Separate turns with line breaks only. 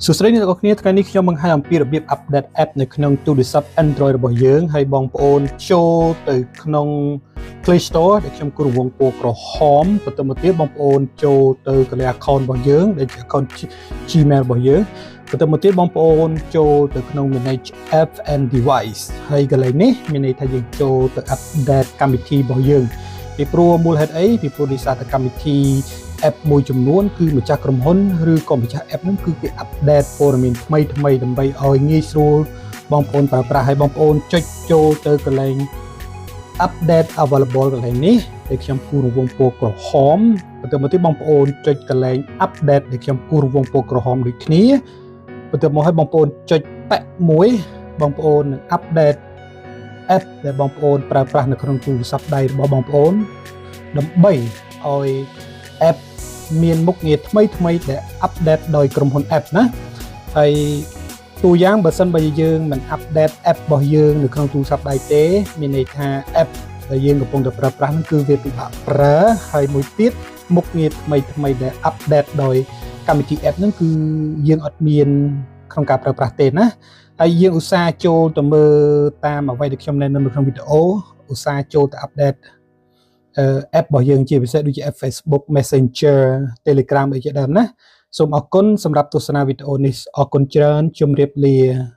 សួស្តីអ្នកទាំងអស់គ្នាថ្ងៃនេះខ្ញុំបង្ហាញអំពីរបៀប update app នៅក្នុងទូរស័ព្ទ Android របស់យើងហើយបងប្អូនចូលទៅក្នុង Play Store ដែលខ្ញុំគូរវងពណ៌ក្រហមបន្តមកទៀតបងប្អូនចូលទៅកន្លែង account របស់យើងដែលជា account Gmail របស់យើងបន្តមកទៀតបងប្អូនចូលទៅក្នុង Manage App and Device ហើយកន្លែងនេះមានន័យថាយើងចូលទៅ update កម្មវិធីរបស់យើងពីព្រោះមូលហេតុអីពីព្រោះដោយសារតែកម្មវិធី app មួយចំនួនគឺម្ចាស់ក្រុមហ៊ុនឬក៏ម្ចាស់ app ហ្នឹងគឺគេ update ព័ត៌មានថ្មីថ្មីដើម្បីឲ្យងាយស្រួលបងប្អូនប្រើប្រាស់ហើយបងប្អូនចុចចូលទៅកន្លែង update available កន្លែងនេះដែលខ្ញុំគូររង្វង់ពណ៌ក្រហមបន្ទាប់មកទៀតបងប្អូនចុចកន្លែង update ដែលខ្ញុំគូររង្វង់ពណ៌ក្រហមដូចគ្នាបន្ទាប់មកឲ្យបងប្អូនចុចប៉ែកមួយបងប្អូននឹង update app ដែលបងប្អូនប្រើប្រាស់នៅក្នុងទូរស័ព្ទដៃរបស់បងប្អូនដើម្បីឲ្យ app មានមុខងារថ្មីថ្មីដែល update ដោយក្រុមហ៊ុន app ណាហើយតួយ៉ាងបើសិនបើយើងមិន update app របស់យើងនៅក្នុងទូរស័ព្ទដៃទេមានន័យថា app ដែលយើងកំពុងតែប្រើប្រាស់ហ្នឹងគឺវាពិបាកប្រើហើយមួយទៀតមុខងារថ្មីថ្មីដែល update ដោយកម្មវិធី app ហ្នឹងគឺយើងអត់មានក្នុងការប្រើប្រាស់ទេណាហើយយើងឧស្សាហ៍ចូលទៅមើលតាមអ្វីដែលខ្ញុំណែនាំនៅក្នុងវីដេអូឧស្សាហ៍ចូលទៅ update អឺ app របស់យើងជាពិសេសដូចជា app Facebook, Messenger, Telegram អីជាដើមណាសូមអរគុណសម្រាប់ទស្សនាវីដេអូនេះអរគុណច្រើនជម្រាបលា។